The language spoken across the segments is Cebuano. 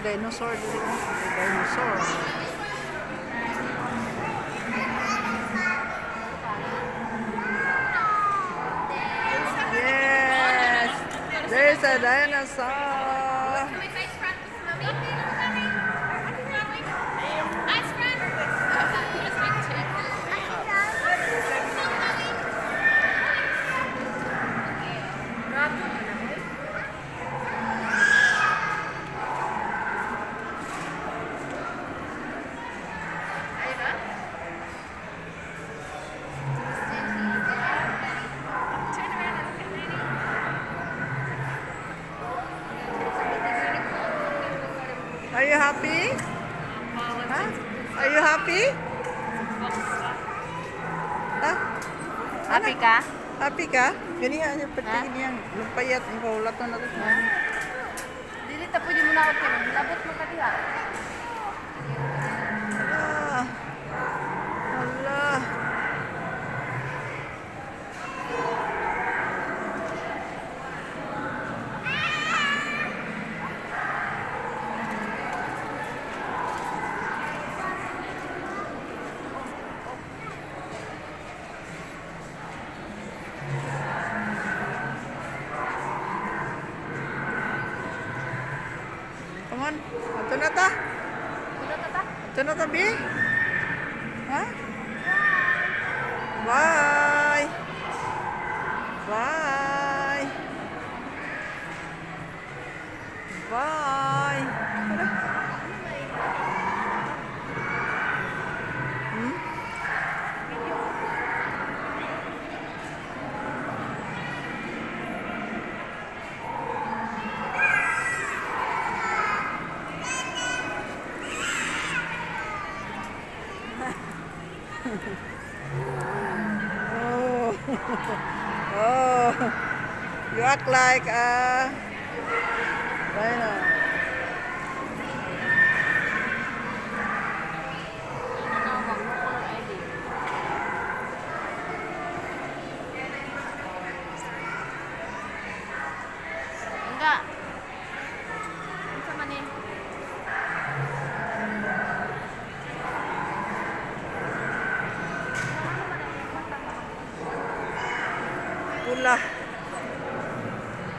Dinosaur diri, oh. May dinosaur. Yes! There's a dinosaur. Can we face front with Mummy? Mummy? Eyes front. Just make two. Mummy. Dragon man na, oy. Ayun na? Turn around and look at Nanny. Are you happy? Huh? Are you happy? Ha? Happy ka? Happy ka? Ganiya niya pati niyang lumpayat ang kaulaton na to. Dili ta pwede mo na okay. Labot mo ka diha. Hala. Hala. Come on. Ato na ta. Wala ta ta. Ito na tabi. Ha? Bye. Bye. Bye. Tara. Hmm? Oh. Oh. You act like a dino. Ano mo color ID? Enggak. Unsa man ni? Pula.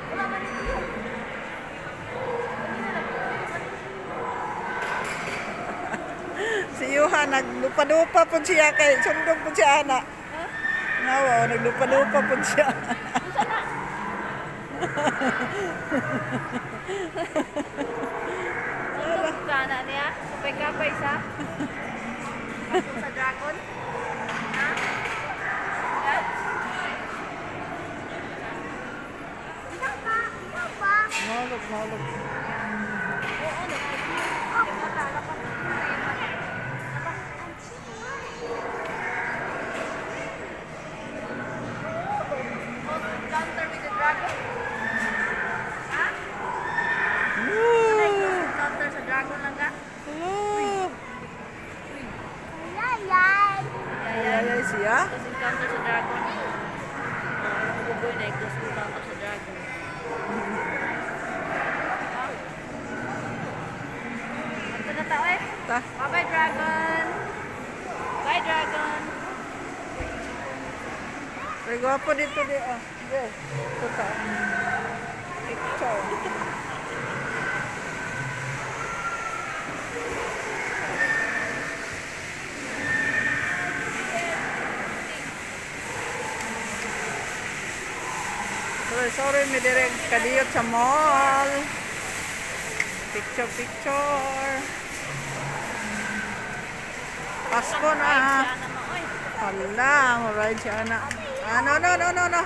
Wala man ni tuyo. Si Yuha naglupa-lupa po siya kay sundog po siya ana. Nawa, naglupa-lupa po siya. Unsa na? Sundog ka na niya? Kapay-kapay sa? Ako sa dragon? Ha? Ha? Mahulog, mahulog. Oo, nag- Encounter with the dragon? Ha? Woo! Encounter sa dragon lang ka? Woo! Yayay. Ayay siya. Close encounter sa dragon. Ang buboy na close encounter sa dragon. Ito na tao eh. Ta. Bye-bye, dragon. Bye, dragon. Pero gwapo dito di ah. Sige. Ito ta. Picture. Sorry, sorry, may direct kadiyot sa mall. Picture, picture. Pasko na. Siya na mo, oy. Hala, mo-ride siya ana. Ah, no, no, no, no, no.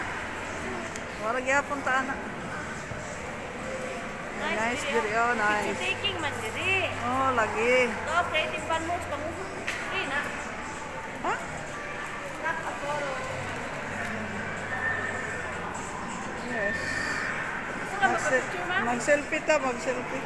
Wala gyapon ta ana. Nice diri, diri, oh, nice. Picture taking man diri. Oh, lagi. Ito, creative fun moves pang free na. Ha? Snap a photo. Yes. Gusto ka magpa-picture, ma? Mag-selfie ta, mag-selfie.